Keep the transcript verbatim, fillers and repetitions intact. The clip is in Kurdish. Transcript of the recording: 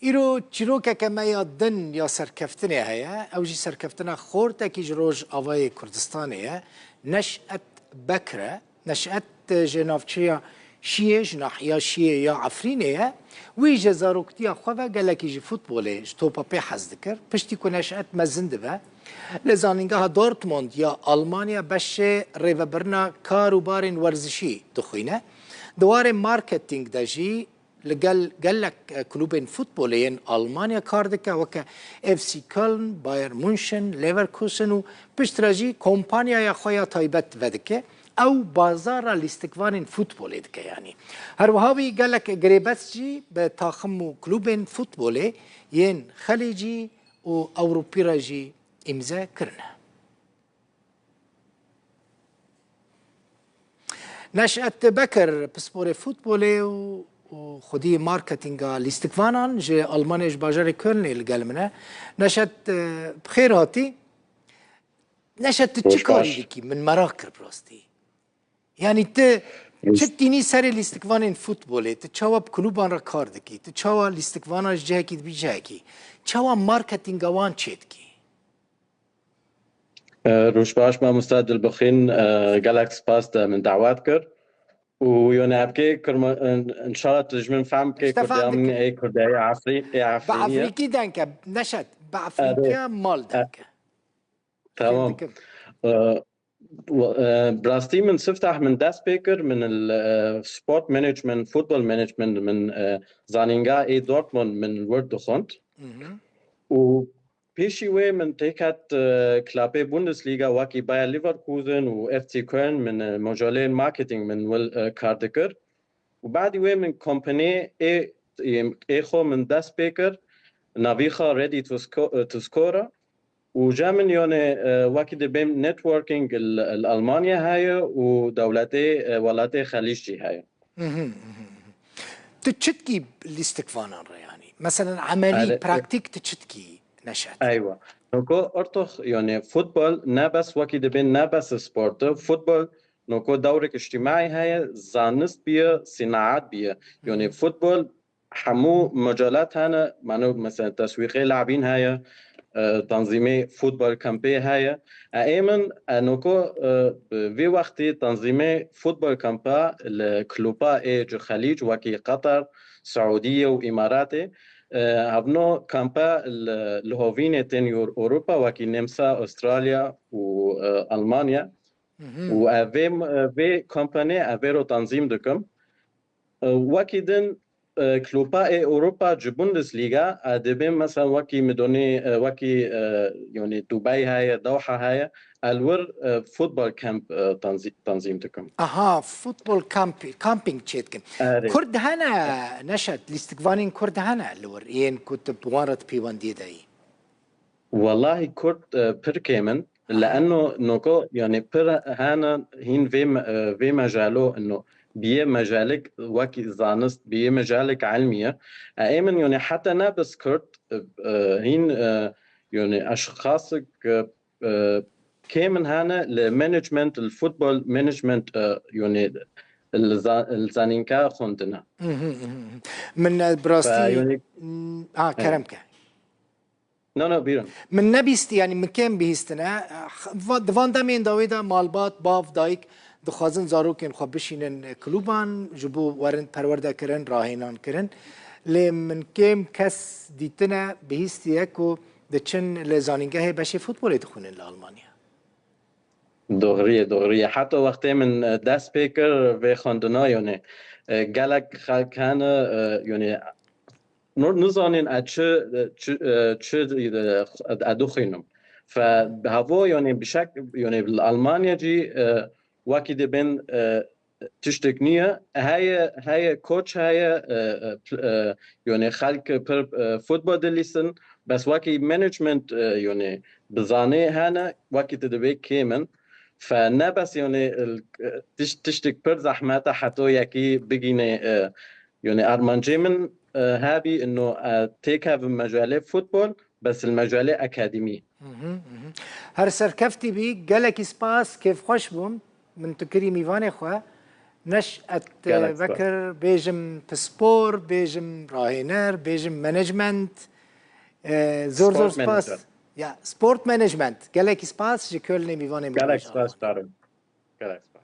Îro çîrokeke me ya din ya serkeftinê heye, ew jî serkeftina xortekî ji Rojavayê Kurdistanê ye. Neşet Bekir e. Neşet ji navçeya Şiyê, ji nahiya Şiyê ya Efrînê ye. Wî ji zaroktiya xwe ve gelekî ji futbolê, ji topa pê hez dikir. Piştî ku Neşet mezin dibe, li Zanîngeha Dortmund ya Almanya beşê rêvebirina kar û barên werzişî dixwîne. Di warê marketing de jî li gel gelek, e, klûbên futbolê yên Almanya kar dike, weke F C Köln, Bayern München, Leverkusen û piştre jî kompanyaya xwe ya taybet vedike. Ew bazara lîstikvanên futbolê dike yanî. Her wiha wî gelek girêbest jî bi taxim û klûbên futbolê yên xelîcî û ewropî re jî îmze kirine. Neşet Bekir, pisporê futbolê û, û xwedî marketinga lîstikvanan ji Almanyayê, ji bajarê Kölnê li gel min e. Neşet, e, bi xêr hatî. Neşet, tu çi karî dikî? Min merak kir bi rastî. Yanî tu çi tînî serê lîstikvanên futbolê? Tu çawa bi klûban re kar dikî? Tu çawa lîstikvana ji cihekî dibî cihekî? Çawa marketinga wan çêdikî? E, roj baş mamoste Dilbixîn, e, gelek spas te min dawet kir. Û yone hevkê kirma, in-, inşallah tu ji min fehm bikê. Kurdiya min ê Kurdiya Efrî-, ê Efrînî ye. Bi Efrîkî denk e, Neşet. Bi Efrîkiya mal denk e. Tamam. E, w-, e, bi rastî min siftah min dest pê kir, min li, e, sport management, football management, min, e, zanînga ê Dortmund min li wir dixwend. Û pêşî wê min têket, e, klapê Bundesliga wekî Bayer Leverkusen û F C Köln min, e, mojalên marketing min wil, e, kar dikir. Û badî wê min kompaniyê ê, ê, ê xwe min dest pê kir, navî xwe Ready to Sco-, to Score. Û ja min yone, e, wekî dibêm networking li, li Almanya heye û dewletê, e, welatê Xelîc jî heye. Mhm, mhm, mhm. Tu çi dikî lîstikvanan re yanî? Meselen emelî, Erê, e, praktîk tu çi dikî Neşet? Eywa. Noko ortox, yani futbol ne bes wekî dibên, ne bes sport e. Futbol noko dewrek îctîmaî heye, zanist biye, sînaet biye. Yani futbol hemû mecalat hene, mano mesela teswîqê labîn heye, e, tanzîmê futbol kampê heye. E, ê min, e, noko, e, bi vê wextî tanzîmê futbol kampa li klopa ê ji Xelîc wekî Qatar, Siûdiye û Îmaratê, e, hevno kampa li, li hovînê tên Yor-, Ewropa wekî Nemsa, Australya û, e, Almanya. Mhm. Û ev vê, e, vê kampanê ev ê ro tanzîm dikim. E, wekî din, e, klopa ê Ewropa ji Bundesliga, e, dibê mesela wekî midonî, e, wekî, e, yani Dubai heye, Doha heye, el wir, e, futbol kamp, e, tanzî-, tanzîm dikim. Aha, futbol kamp, kamping çêdikin. Erê. Kurd hene, Neşet, lîstikvanên Kurd hene li wir, yên ku tu bi wan re di pêwendiyê de yî? Wellahî Kurd, e, pir kêm in. Aha. Leeno noko, yani pir hene hîn vê me-, e, vê mejalo, ino biyê mejalek wekî zanist, biyê mejalek ilmî ye. E, ê min yani heta ne bes Kurd, e, e, hîn, e, yani eşxasek, e, e, kêm in hene li management, li futbol management, e, yani li za-, li zanînka xwendine. Mhm, mhm, mhm. Min, e, bi rastî, Fe yani, n-, ha, he. Kerem ke. No, no, bîrin. Min nebîstî, yanî min kêm bihîstine. Va-, di van demên dawê de malbat, bav, dayik dixwazin zarokên xwe bişînin klûban, ji bo werin perwerdekirin, rahênankirin. Lê min kêm kes dîtine, bihîstiye ku diçin li zanîngehê beşê futbolê dixwînin li Almanya. Doğru ye, doğru ye. Heta wextê min, e, dest pê kir vê xwendina, yani, e, gelek xelk hene, e, yani, nur nizanên e çi, e, çi, e, çi, e, e, dixwînim. Fe, havo, yani, bi şek, yani, li Almanya jî, e, wekî dibên, e, tiştek niye. Heye, heye koç heye, e, e, pl-, e, yani xelk pir, e, futbol dilîsin. Bes wekî management, e, yani bizanê hene, wekî tu dibê kêm in. Fe ne bes yani, e, tiş-, tiştek pir zehmet e heto yekî bigîne, e, yani armancê min, e, hebî ino, e, têkevim mejalê futbol, bes li mejalê akademî. Mhm, mhm. Her serkeftî bî, gelekî spas, kêfxweş bûm. Min tu kirî mîvanê xwe. Neşet Gelek spas. Bekir, bêjim pispor, bêjim rahêner, bêjim management. E, zor zor Sport spas. manager. Ya, sport management. Gelek spas ji Kölnê mîvanê min Gelek bû. spas Tarık. Gelek spas.